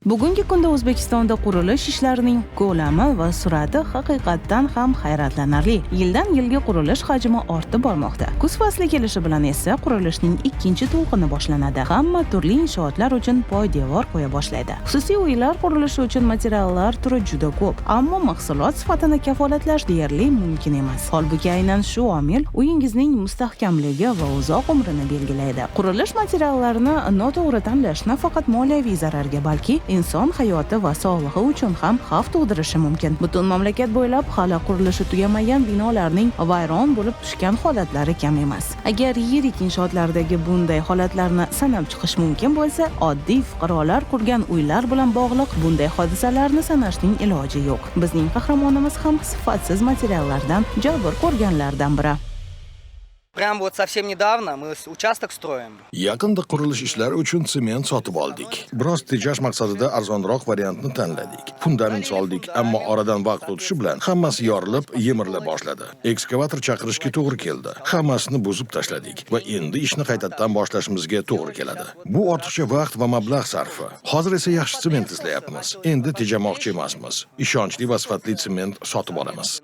Bugungi kunda O'zbekistonda qurilish ishlarining ko'lami va sur'ati haqiqatdan ham hayratlanarli. Yildan yilga qurilish hajmi ortib bormoqda. Kuz fasli kelishi bilan esa qurilishning ikkinchi to'lqini boshlanadi. Hamma turli inshootlar uchun poydevor qo'ya boshlaydi. Xususiy uylar qurilishi uchun materiallar turi juda ko'p, ammo mahsulot sifatini kafolatlash deyarli mumkin emas. Holbuki aynan shu omil uyingizning mustahkamligi va uzoq umrini belgilaydi. Qurilish materiallarini noto'g'ri tanlash nafaqat moliyaviy zararga, balki inson hayoti va sog'lig'i uchun ham xavf tug'dirishi mumkin. Butun mamlakat bo'ylab hali qurilishi tugamagan binolarning vayron bo'lib tushgan holatlari kam emas. Agar yirik inshootlardagi bunday holatlarni sanab chiqish mumkin bo'lsa, oddiy fuqarolar qurgan uylar bilan bog'liq bunday hodisalarni sanashning iloji yo'q. Bizning qahramonimiz ham sifatsiz materiallardan jabr ko'rganlardan biri. Прям вот совсем недавно мы участок строим. Yaqinda qurilish ishlari uchun sement sotib oldik. Biroz tejash maqsadida arzonroq variantni tanladik. Fundament soldik, ammo oradan vaqt o'tishi bilan hammasi yorilib, yemirila boshladi. Ekskavator chaqirishga to'g'ri keldi. Hammasini buzib tashladik va endi ishni qaytadan boshlashimizga to'g'ri keladi. Bu ortiqcha vaqt va mablag' sarfi. Hozir esa yaxshi sement izlayapmiz. Endi tejamoqchi emasmiz. Ishonchli va sifatli sement sotib olamiz.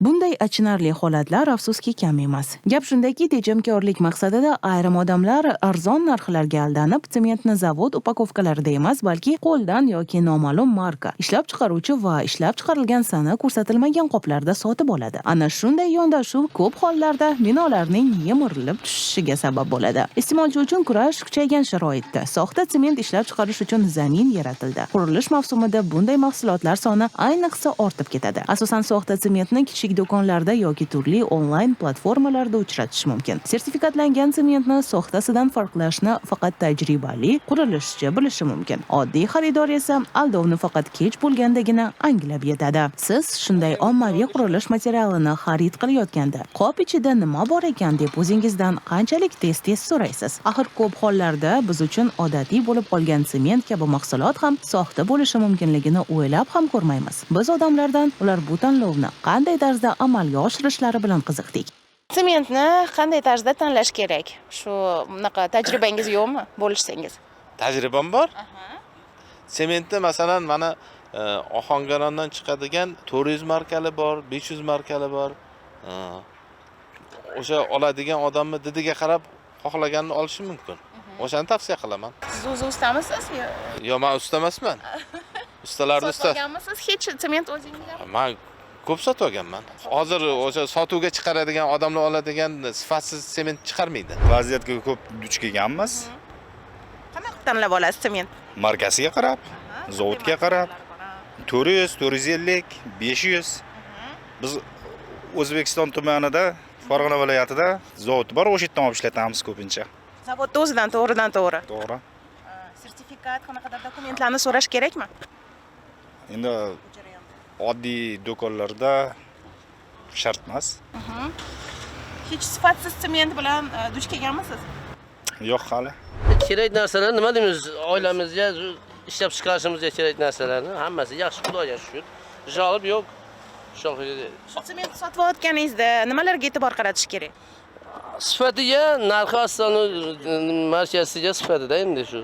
Bunday achinarli holatlar, afsuski, kam emas. Gap shundaki, tejamkorlik maqsadida ayrim odamlar arzon narxlarga aldanib, sementni zavod upakovkalarida emas, balki qo'ldan yoki noma'lum marka, ishlab chiqaruvchi va ishlab chiqarilgan sana ko'rsatilmagan qoplarda sotib oladi. Ana shunday yondashuv ko'p hollarda binolarning yemirilib tushishiga sabab bo'ladi. Iste'molchi uchun kurash kuchaygan sharoitda soxta sement ishlab chiqarish uchun zamin yaratildi. Qurilish mavsumida bunday mahsulotlar soni ayniqsa ortib ketadi. Asosan soxta sementni kichik do'konlarda yoki turli onlayn platformalarda uchratish mumkin. Sertifikatlangan sementni soxtasidan farqlashni faqat tajribali qurilishchi bilishi mumkin. Oddiy xaridor esa aldovni faqat kech bo'lgandagina anglab yetadi. Siz shunday ommaviy qurilish materialini xarid qilayotganda, qop ichida nima bor ekan deb o'zingizdan qanchalik tez-tez so'raysiz? Axir ko'p hollarda biz uchun odatiy bo'lib qolgan sement kabi mahsulot ham soxta bo'lishi mumkinligini o'ylab ham ko'rmaymiz. Biz odamlardan ular bu tanlovni qanday tarzda amalga oshirishlari bilan qiziqdik. Sementni qanday tarzda tanlash kerak? Shu bunaqa tajribangiz yo'qmi? Bo'lishsangiz. Tajribam bor. Sementni, masalan, mana Ohangarondan chiqadigan 400 markali bor, 500 markali bor. O'sha oladigan odamni didiga qarab xohlaganini olishi mumkin. O'shani tavsiya qilaman. Siz o'zi ustamisiz yo? Yo, man usta emasman. Ustalarni Sotib usta. olganmisiz hech sement o'zingiz? Man ko'p sotib olganman. Hozir o'sha sotuvga chiqaradigan odamlar oladigan sifatsiz sement chiqarmaydi. Vaziyatga ko'p duch kelganmiz. Qanaqa qilib tanlab olasiz sement? Markasiga qarab, zavodga qarab, 400, 450, 500. Biz O'zbekiston tumanida, Farg'ona viloyatida zavod bor, o'sha yerdan olib ishlatamiz ko'pincha. Zavodda o'zidan to'g'ridan to'g'ri. To'g'ri. Sertifikat, qanaqadir dokumentlarni so'rash kerakmi? Endi oddiy do'konlarda shart emas. Hech sifatsiz sement bilan duch kelganmisiz? Yo'q hali. Kerak narsalar, nima deymiz, oilamizga ishlab chiqarishimizga kerak narsalarni hammasi yaxshi, Xudoga shukur. Жалоб yo'q. Sement sotib olayotganingizda nimalarga e'tibor qaratish kerak? Sifatiga, narxi, aslini markasiga, sifatida endi shu.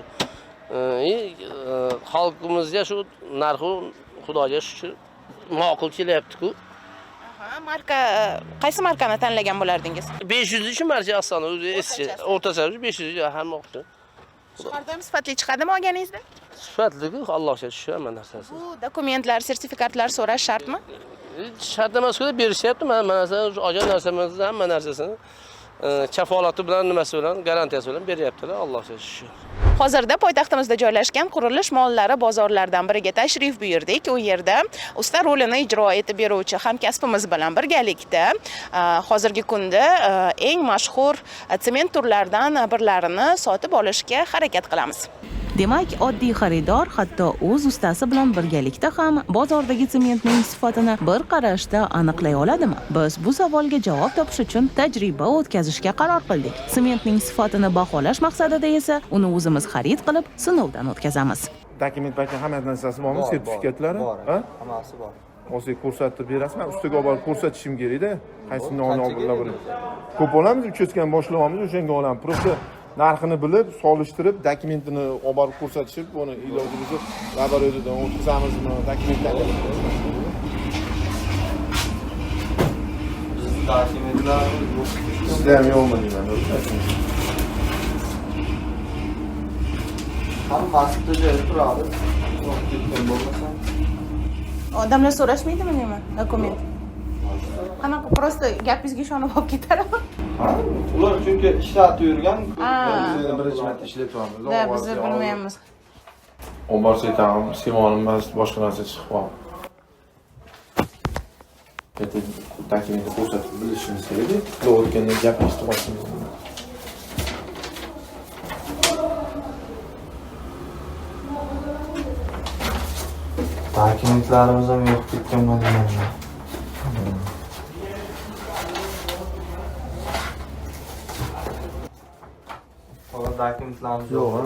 Xalqimizga shu narxi, Xudoga shukur, ma'qul kelyapti-ku. Aha, marka, qaysi markani tanlagan bo'lardingiz? 500 shu marka aslini o'zi eski, O'rtachasi. O'rtachasi 500 hamma o'qdi. Har doim sifatli chiqadimi olganingizda? Sifatli-ku, Allohga shukur, hamma narsasi. Bu dokumentlar, sertifikatlar so'rash shartmi? Shart emas-ku, berishyapti. Mana olgan narsamizni hamma narsasini kafolati bilan, nimasi bilan, garantiyasi bilan beryaptilar, Allohga shukur. Hozirda poytaxtimizda joylashgan qurilish mollari bozorlaridan biriga tashrif buyurdik. U yerda usta rolini ijro etib beruvchi hamkasbimiz bilan birgalikda hozirgi kunda eng mashhur sement turlaridan birlarini sotib olishga harakat qilamiz. Demak, oddiy xaridor hatto o'z ustasi bilan birgalikda ham bozordagi sementning sifatini bir qarashda aniqlay oladimi? Biz bu savolga javob topish uchun tajriba o'tkazishga qaror qildik. Sementning sifatini baholash maqsadida esa uni o'zimiz xarid qilib, sinovdan o'tkazamiz. Dokument paket, hamma narsasi bormi? Bor, bor, Sertifikatlari? Bor. Ha? Hammasi bor. Olsak, ko'rsatib berasiz. Man ustaga olib borib ko'rsatishim kerakda. Qaysi novini Qancha olib kerak? Ko'p olamiz, uchastkani boshlayapmiz, o'shanga olamiz. Просто Narxini bilib, solishtirib, dokumentini olib borib ko'rsatishib, buni iloji bo'lsa laboratoriyadan o'tkazamizmi, dokumentlarni. Bizni dokumentlarimiz yo'q. Sizda ham yo'qmi deyman, dokument. Hammasi bitta joyda turadi. Yo'q, ketgan bo'lmasa. Odamlar so'rashmaydimi nima dokument? Qanaqa просто gapingizga ishonib olib ketadimi? Ha, ular chunki ishlatib yurgan. Biz endi birinchi marta ishlayapmiz. Да, biz bilmaymiz. Olib borsak ham simon emas, boshqa narsa chiqib qoldi. Dokumentni ko'rsatib bilishimiz kerak. O'tganda gap eshitib olishimiz mumkin. Dokumentlarimiz ham yo'q ketgan deyman. Hozir dokumentlarimiz yo'q.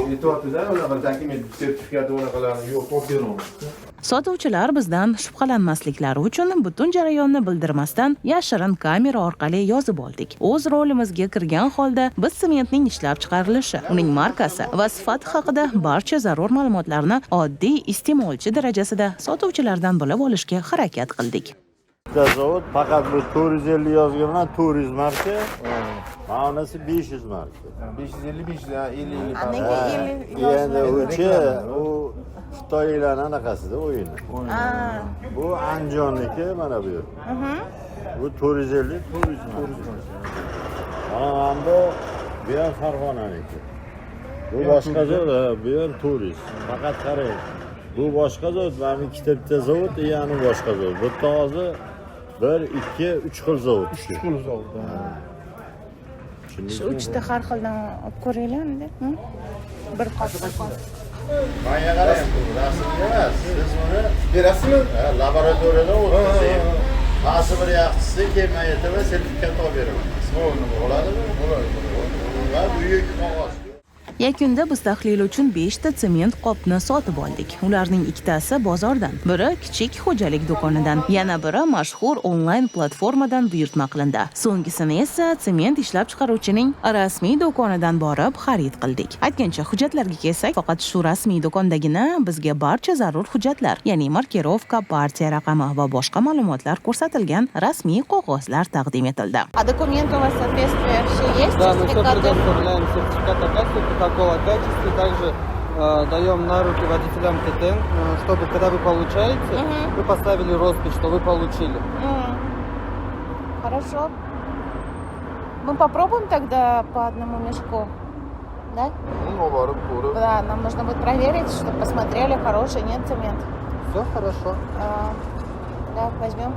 Aytyapti-da, unaqa dokument, sertifikat unaqalarni yo'q, topib berolmaydi. Sotuvchilar bizdan shubhalanmasliklari uchun butun jarayonni bildirmasdan yashirin kamera orqali yozib oldik. O'z rolimizga kirgan holda biz sementning ishlab chiqarilishi, uning markasi va sifati haqida barcha zarur ma'lumotlarni oddiy iste'molchi darajasida sotuvchilardan bilib olishga harakat qildik. Bitta zavod faqat bu 450 yozgan bilan 400 marka, manasi 500 marka. 550, 550, 50. Nega 50 Endi uchi u Xitoylarning anaqasida o'yini. Bu Andijonniki mana bu yer. Bu 450, 400 marka. Mana bu ham Farg'onaniki. Bu boshqa zavod, bu ham 400. Faqat qarang. Bu boshqa zavod, mana ikkita bitta zavod, yani boshqa zavod. Bu yerda hozir 1, 2, 3 xil zavod. 3 xil zavod. Shu uchta har xildan olib ko'ringlar unda. Bir qop, bir qop. Menga qarang, bu rasmga emas. Siz buni berasizmi? Laboratoriyadan o'tkazing. Qaysi bir yaxshisi keyin men aytaman, sertifikat olib beraman. Bo'ladimi? Bo'ladi. Va buyuk qog'oz. Yakunda biz tahlil uchun 5 ta sement qopni sotib oldik. Ularning ikkitasi bozordan, biri kichik xo'jalik do'konidan, yana biri mashhur onlayn platformadan buyurtma qilindi. So'nggisini esa sement ishlab chiqaruvchining rasmiy do'konidan borib xarid qildik. Aytgancha, hujjatlarga kelsak, faqat shu rasmiy do'kondagina bizga barcha zarur hujjatlar, ya'ni markirovka, partiya raqami va boshqa ma'lumotlar ko'rsatilgan rasmiy qog'ozlar taqdim etildi. А документы у вас соответствия все есть? Да, мы все Сертификаты? предоставляем, сертификат о качестве, протокол о качестве, также даем на руки водителям ТТН, чтобы когда вы получаете, вы поставили роспись, что вы получили. Хорошо. Мы попробуем тогда по одному мешку, да? Ну, borib ko'rib. Да, нам нужно будет проверить, чтобы посмотрели, хороший, нет цемент. Все хорошо. Да, возьмем.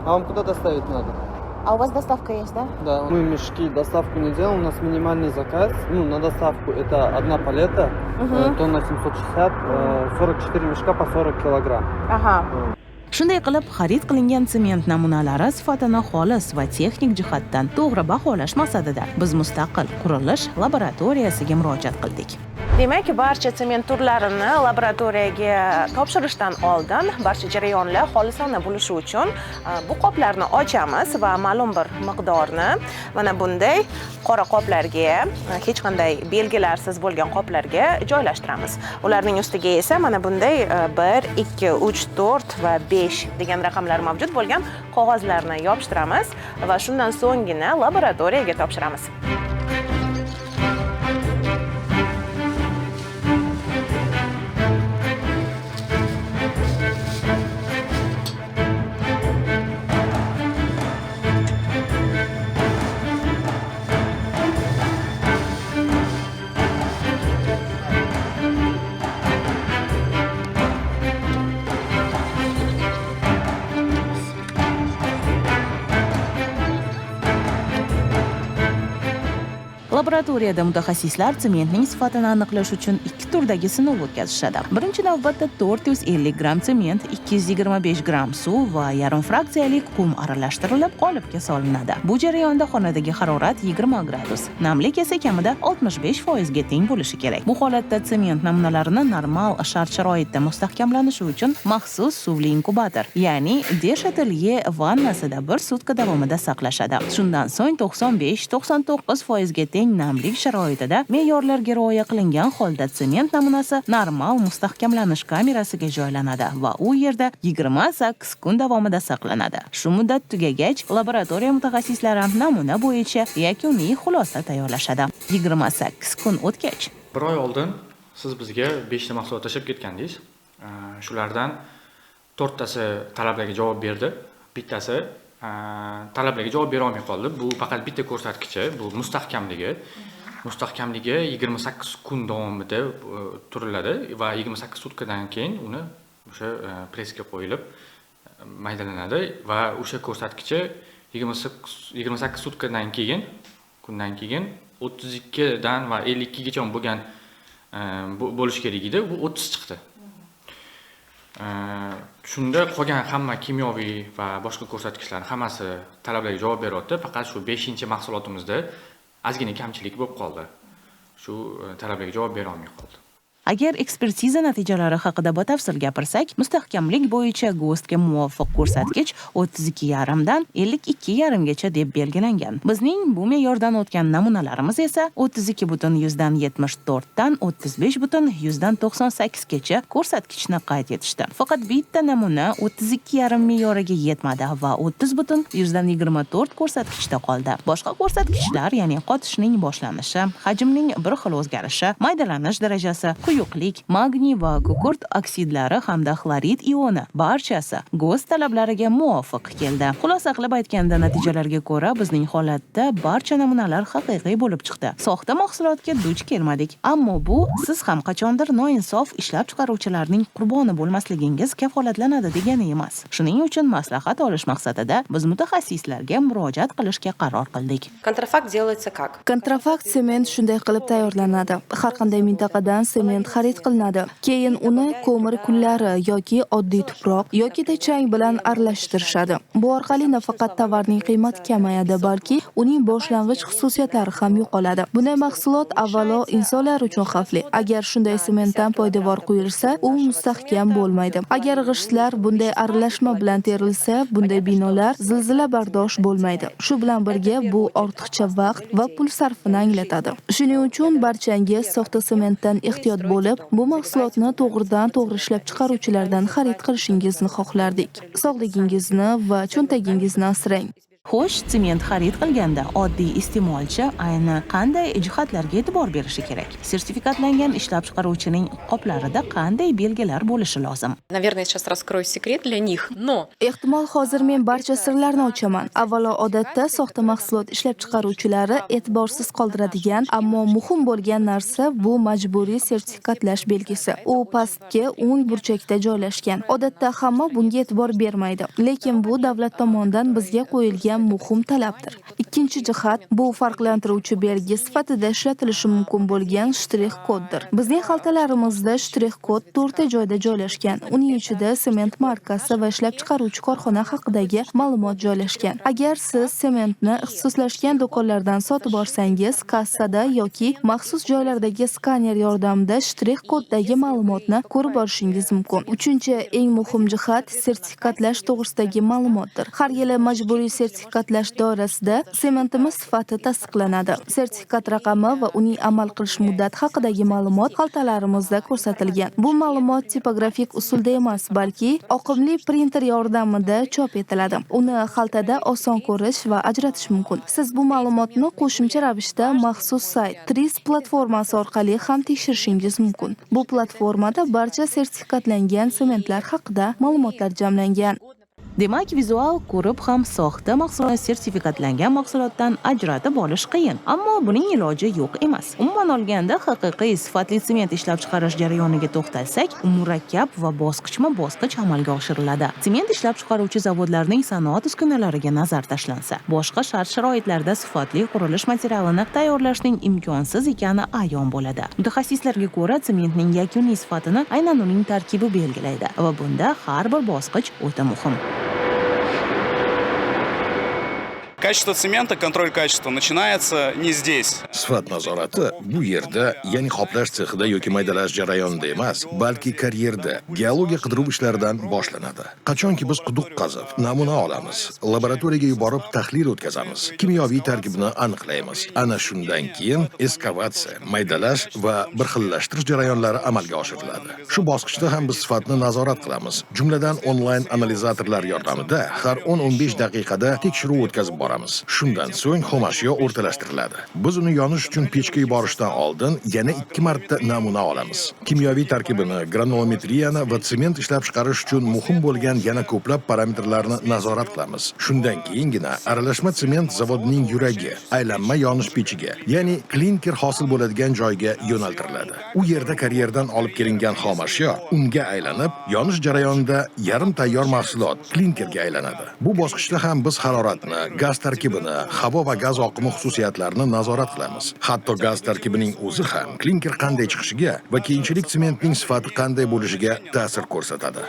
А вам куда доставить надо? А у вас доставка есть, да? Да, мы мешки доставку не делаем, у нас минимальный заказ, ну, на доставку это одна палета, тонна 760, 44 мешка по 40 килограмм. Ага. Shunday qilib, xarid qilingan sement namunalari sifatini xolis va texnik jihatdan to'g'ri baholash maqsadida biz mustaqil qurilish laboratoriyasiga murojaat qildik. Demak, barcha sement turlarini laboratoriyaga topshirishdan oldin barcha jarayonlar xolisona bo'lishi uchun bu qoplarni ochamiz va ma'lum bir miqdorni mana bunday qora qoplarga, hech qanday belgilarsiz bo'lgan qoplarga joylashtiramiz. Ularning ustiga esa mana bunday 1, 2, 3, 4 va 5 degan raqamlar mavjud bo'lgan qog'ozlarni yopishtiramiz va shundan so'nggina laboratoriyaga topshiramiz. Laboratoriyada mutaxassislar sementning sifatini aniqlash uchun ikki turdagi sinov o'tkazishadi. Birinchi navbatda 450 gramm sement, 225 gramm suv va yarim fraksiyali qum aralashtirilib, qolipga solinadi. Bu jarayonda xonadagi harorat 20 gradus, namlik esa kamida 65% ga teng bo'lishi kerak. Bu holatda sement namunalarini normal shart-sharoitda mustahkamlanishi uchun maxsus suvli inkubator, ya'ni Le Shatelye vannasida bir sutka davomida saqlashadi. Shundan so'ng 95-99% ga teng namlik sharoitida me'yorlarga rioya qilingan holda sement namunasi normal mustahkamlanish kamerasiga joylanadi va u yerda 28 kun davomida saqlanadi. Shu muddat tugagach, laboratoriya mutaxassislari namuna bo'yicha yakuniy xulosa tayyorlashadi. 28 kun o'tgach, Bir oy oldin siz bizga beshta mahsulot tashlab ketgandingiz. Shulardan to'rttasi talablarga javob berdi, bittasi talablarga javob bera olmay qoldi. Bu faqat bitta ko'rsatkichi, bu mustahkamligi. Mustahkamligi 28 kun davomida turiladi va 28 sutkadan keyin uni o'sha pressga qo'yilib maydalanadi va o'sha ko'rsatkichi 28 sutkadan keyin kundan keyin 32 dan va 52 gacha bo'lgan bo'lishi kerak edi, bu 30 chiqdi. Shunda qolgan hamma kimyoviy va boshqa ko'rsatkichlar hammasi talablarga javob beryapti, faqat shu beshinchi mahsulotimizda ozgina kamchilik bo'lib qoldi, shu talablarga javob bera olmay qoldi. Agar ekspertiza natijalari haqida batafsil gapirsak, mustahkamlik bo'yicha ГОСТga muvofiq ko'rsatkich 32,5 dan 52,5 gacha deb belgilangan. Bizning bu me'yordan o'tgan namunalarimiz esa 32,74 dan 35,98 gacha ko'rsatkichni qayd etishdi. Faqat bitta namuna 32,5 me'yoriga yetmadi va 30,24 ko'rsatkichda qoldi. Boshqa ko'rsatkichlar, ya'ni qotishning boshlanishi, hajmning bir xil o'zgarishi, maydalanish darajasi, quyuqlik, magniy va kukurt oksidlari hamda xlorid ioni barchasi ГОСТ talablariga muvofiq keldi. Xulosa qilib aytganda, natijalarga ko'ra bizning holatda barcha namunalar haqiqiy bo'lib chiqdi. Soxta mahsulotga duch kelmadik. Ammo bu siz ham qachondir noinsof ishlab chiqaruvchilarning qurboni bo'lmasligingiz kafolatlanadi degani emas. Shuning uchun maslahat olish maqsadida biz mutaxassislarga murojaat qilishga qaror qildik. Контрафакт делается как? Kontrafakt sement shunday qilib tayyorlanadi. Har qanday mintaqadan sement xarid qilinadi. Keyin uni ko'mir kullari yoki oddiy tuproq yokida chang bilan aralashtirishadi. Bu orqali nafaqat tovarning qiymati kamayadi, balki uning boshlang'ich xususiyatlari ham yo'qoladi. Bunday mahsulot avvalo insonlar uchun xavfli. Agar shunday sementdan poydevor quyilsa, u mustahkam bo'lmaydi. Agar g'ishtlar bunday aralashma bilan terilsa, bunday binolar zilzila bardosh bo'lmaydi. Shu bilan birga bu ortiqcha vaqt va pul sarfini anglatadi. Shuning uchun barchangiz soxta sementdan ehtiyot bo'lib, bu mahsulotni to'g'ridan to'g'ri ishlab chiqaruvchilardan xarid qilishingizni xohlardik. Sog'ligingizni va cho'ntagingizni asrang. Xo'sh, sement xarid qilganda oddiy iste'molchi ayni qanday jihatlarga e'tibor berishi kerak? Sertifikatlangan ishlab chiqaruvchining qoplarida qanday belgilar bo'lishi lozim? Наверное, сейчас раскрою секрет для них, но Ehtimol, hozir men barcha sirlarni ochaman. Avvalo, odatda soxta mahsulot ishlab chiqaruvchilari e'tiborsiz qoldiradigan, ammo muhim bo'lgan narsa bu majburiy sertifikatlash belgisi. U pastki o'ng burchakda joylashgan. Odatda hamma bunga e'tibor bermaydi, lekin bu davlat tomonidan bizga qo'yilgan muhim talabdir. Ikkinchi jihat bu farqlantiruvchi belgi sifatida ishlatilishi mumkin bo'lgan shtrix koddir. Bizning xaltalarimizda shtrix kod to'rtta joyda joylashgan. Uning ichida sement markasi va ishlab chiqaruvchi korxona haqidagi ma'lumot joylashgan. Agar siz sementni ixtisoslashgan do'konlardan sotib olsangiz, kassada yoki maxsus joylardagi skaner yordamida shtrix koddagi ma'lumotni ko'rib olishingiz mumkin. Uchinchi eng muhim jihat sertifikatlash to'g'risidagi ma'lumotdir. Har yili majburiy sertifikatlash doirasida sementimiz sifati tasdiqlanadi. Sertifikat raqami va uning amal qilish muddati haqidagi ma'lumot xaltalarimizda ko'rsatilgan. Bu ma'lumot tipografik usulda emas, balki oqimli printer yordamida chop etiladi. Uni xaltada oson ko'rish va ajratish mumkin. Siz bu ma'lumotni qo'shimcha ravishda maxsus sayt TRIZ platformasi orqali ham tekshirishingiz mumkin. Bu platformada barcha sertifikatlangan sementlar haqida ma'lumotlar jamlangan. Demak, vizual ko'rib ham soxta mahsulot sertifikatlangan mahsulotdan ajratib olish qiyin. Ammo buning iloji yo'q emas. Umuman olganda, haqiqiy sifatli sement ishlab chiqarish jarayoniga to'xtalsak, u murakkab va bosqichma-bosqich amalga oshiriladi. Sement ishlab chiqaruvchi zavodlarning sanoat uskunalariga nazar tashlansa, boshqa shart-sharoitlarda sifatli qurilish materialini tayyorlashning imkonsiz ekani ayon bo'ladi. Mutaxassislarga ko'ra, sementning yakuniy sifatini aynan uning tarkibi belgilaydi va bunda har bir bosqich o'ta muhim. Качество цемента, контроль качества начинается не здесь. Sifat nazorati bu yerda, ya'ni qoplash sexida yoki maydalash jarayonida emas, balki karyerda, geologiya qidiruv ishlaridan boshlanadi. Qachonki biz quduq qazib, namuna olamiz, laboratoriyaga yuborib tahlil o'tkazamiz, kimyoviy tarkibini aniqlaymiz. Ana shundan keyin ekskavatsiya, maydalash va bir xillashtirish jarayonlari amalga oshiriladi. Shu bosqichda ham biz sifatni nazorat qilamiz. Jumladan, onlayn analizatorlar yordamida har 10-15 daqiqada tekshiruv o'tkazib boramiz. Shundan so'ng xomashyo o'rtalashtiriladi. Biz uni yonish uchun pechga yuborishdan oldin yana 2 marta namuna olamiz. Kimyoviy tarkibini, granulometriyani va sement ishlab chiqarish uchun muhim bo'lgan yana ko'plab parametrlarni nazorat qilamiz. Shundan keyingina aralashma sement zavodining yuragi, aylanma yonish pechiga, ya'ni klinker hosil bo'ladigan joyga yo'naltiriladi. U yerda karyerdan olib kelingan xomashyo unga aylanib, yonish jarayonida yarim tayyor mahsulot klinkerga aylanadi. Bu bosqichda ham biz haroratni, gaz tarkibini, havo va gaz oqimi xususiyatlarini nazorat qilamiz. Hatto gaz tarkibining o'zi ham klinker qanday chiqishiga va keyinchalik sementning sifati qanday bo'lishiga ta'sir ko'rsatadi.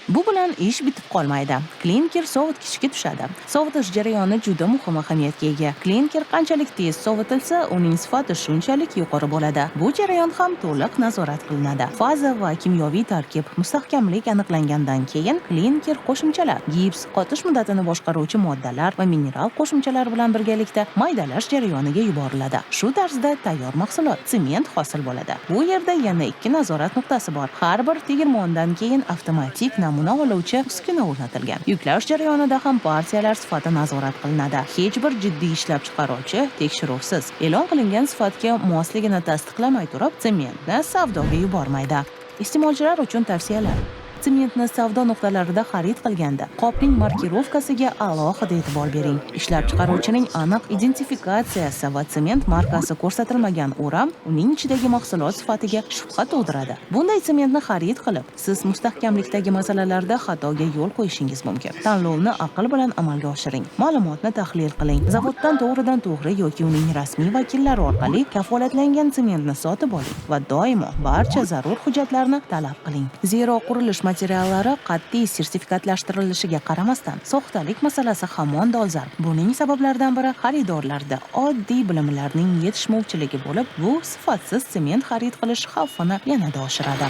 Bu bilan ish bitib qolmaydi. Klinker sovutgichga tushadi. Sovutish jarayoni juda muhim ahamiyatga ega. Klinker qanchalik tez sovitilsa, uning sifati shunchalik yuqori bo'ladi. Bu jarayon ham to'liq nazorat qilinadi. Faza va kimyoviy tarkib, mustahkamlik aniqlangandan keyin klinker qo'shimchalar, gips, qotish muddatini boshqaruvchi moddalar va mineral qo'shimchalar bilan birgalikda maydalash jarayoniga yuboriladi. Shu tarzda tayyor mahsulot sement hosil bo'ladi. Bu yerda yana 2 nazorat nuqtasi bor. Har bir tegirmondan keyin avtomatik namuna oluvchi uskuna o'rnatilgan. Yuklash jarayonida ham partiyalar sifati nazorat qilinadi. Hech bir jiddiy ishlab chiqaruvchi tekshiruvsiz e'lon qilingan sifatga mosligini tasdiqlamay turib, sementni savdoga yubormaydi. Iste'molchilar uchun tavsiyalar. Sementni savdo nuqtalarida xarid qilganda qopning markirovkasiga alohida e'tibor bering. Ishlab chiqaruvchining aniq identifikatsiyasi va sement markasi ko'rsatilmagan o'ram uning ichidagi mahsulot sifatiga shubha tug'diradi. Bunday sementni xarid qilib, siz mustahkamlikdagi masalalarda xatoga yo'l qo'yishingiz mumkin. Tanlovni aql bilan amalga oshiring. Ma'lumotni tahlil qiling. Zavoddan to'g'ridan to'g'ri yoki uning rasmiy vakillari orqali kafolatlangan sementni sotib oling va doimo barcha zarur hujjatlarni talab qiling. Zero qurilish materiallari qat'iy sertifikatlashtirilishiga qaramasdan, soxtalik masalasi hamon dolzarb. Buning sabablaridan biri xaridorlarda oddiy bilimlarning yetishmovchiligi bo'lib, bu sifatsiz sement xarid qilish xavfini yanada oshiradi.